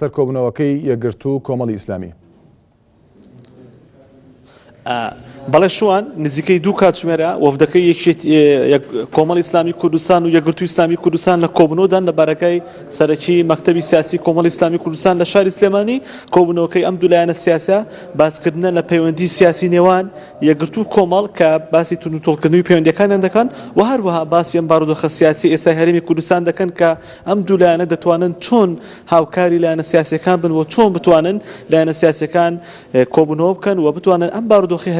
سەر کۆبوونەوەکەی یەکگرتوو و کۆمەڵی ئیسلامی. بەڵێ شوان، نزیکەی دوو کاتژمێرە وەفدەکەی یەکێتی کۆمەڵی ئیسلامی کوردستان و یەکگرتووی ئیسلامی کوردستان لە کۆبوونەوەدان لە بارەگای سەرەکی مەکتەبی سیاسی کۆمەڵی ئیسلامی کوردستان لە شاری سلێمانی. کۆبوونەوەکەی ئەم دوو لایەنە سیاسە باسکردنە لە پەیوەندی سیاسی نێوان یەکگرتوو و کۆمەڵ کە باسی توندوتۆڵکردنەوەی پەیوەندییەکانیان دەکەن و هەروەها باسی ئەم بارودۆخە سیاسی ئێستای هەرێمی کوردستان دەکەن کە ئەم دوو لایەنە دەتوانن چۆن هاوکاری لایەنە سیاسیەکان بن و چۆن بتوانن لایەنە سیاسیەکان کۆبوونەوە بکەن و بتوانن ئەم بارودۆخی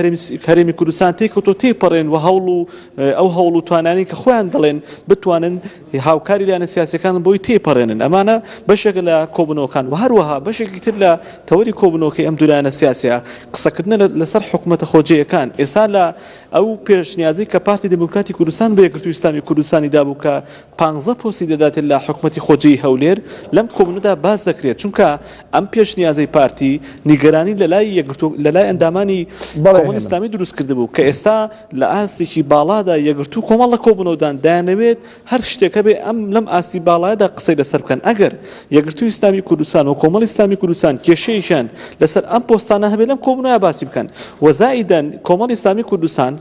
هەرێمی کوردستان تێکەوتۆ تێپەڕێن و هەوڵ و ئەو هەوڵ و توانانی کە خۆیان دەڵێن بتوانن هاوکاری لایەنە سیاسیەکان بۆی تێپەڕێنن ئەمانە بەشێکە لە کۆبوونەوەکان و هەروەها بەشێکی تر لە تەوەری کۆبوونەوەکەی ئەم دوو لایەنە سیاسیە قسەکردنە لەسەر حکوومەتە خۆجێیەکان ئێستا لە ئەو پێشنیازەی کە پارتی دیموکراتی کوردستان بە یەکگرتووی ئیسلامی کوردستانی دابوو کە پانزە پۆستی دەداتێ لە حکومەتی خۆجێی هەولێر لەم کۆبوونەدا باس دەکرێت، چونکە ئەم پێشنیازەی پارتی نیگەرانی لەلای یەکگرتوو لەلای ئەندامانی بەڵێ کۆمەڵی هێمن. ئیسلامی دروست کردبوو کە ئێستا لە ئاستێکی باڵادا یەکگرتوو کۆمەڵ لە کۆبوونەوەدان دەیانەوێت هەر شتێک هەبێ ئەم لەم ئاستی باڵایەدا قسەی لەسەر بکەن ئەگەر یەکگرتووی ئیسلامی کوردستان و کۆمەڵی ئیسلامی کوردستان کێشەیەکیان لەسەر ئەم پۆستانە هەبێ لەم کۆبوونەوە باسی بکەن و زائیدەن کۆمەڵی ئیسلامی کوردستان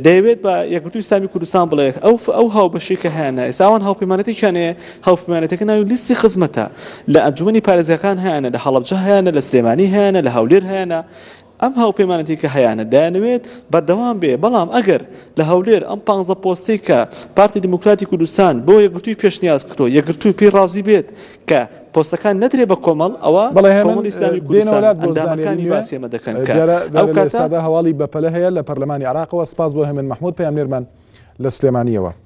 دەیەوێت بە یەکگرتووی ئیسلامی کوردستان بڵێ ئەو ئەو هاوبەشی کە هەیانە ئێستا ئەوان هاوپەیمانەتێکیان هەیە هاوپەیمانەتەکە ناوی لیستی خزمەتە لە ئەنجومەنی پارێزگاکان هەیانە لە هەڵەبجە هەیانە لە سلێمانی هەیانە لە هەولێر هەیانە ئەم هاوپەیمانەتی کە هەیانە دەیانەوێت بەردەوام بێ بەڵام ئەگەر لە هەولێر ئەم پانزە پۆستەی کە پارتی دیموکراتی کوردستان بۆ یەکگرتووی پێشنیاز کردووە یەکگرتوو پێی ڕازی بێت کە پۆستەکان نەدرێ بە کۆمەڵ ئەوا بەڵێ هێمن کۆمەڵی ئیسلامی دێنەوە کوردستان لات بۆ زانیاری ئەندامەکانی نوێ باسی ئەمە دەکەن کە دیارە ئەو دیارە لە کاتە ئێستادا هەواڵی بەپەلە هەیە لە پەرلەمانی عێراقەوە سپاس بۆ هێمن مەحمود پەیامنێرمان لە سلێمانییەوە.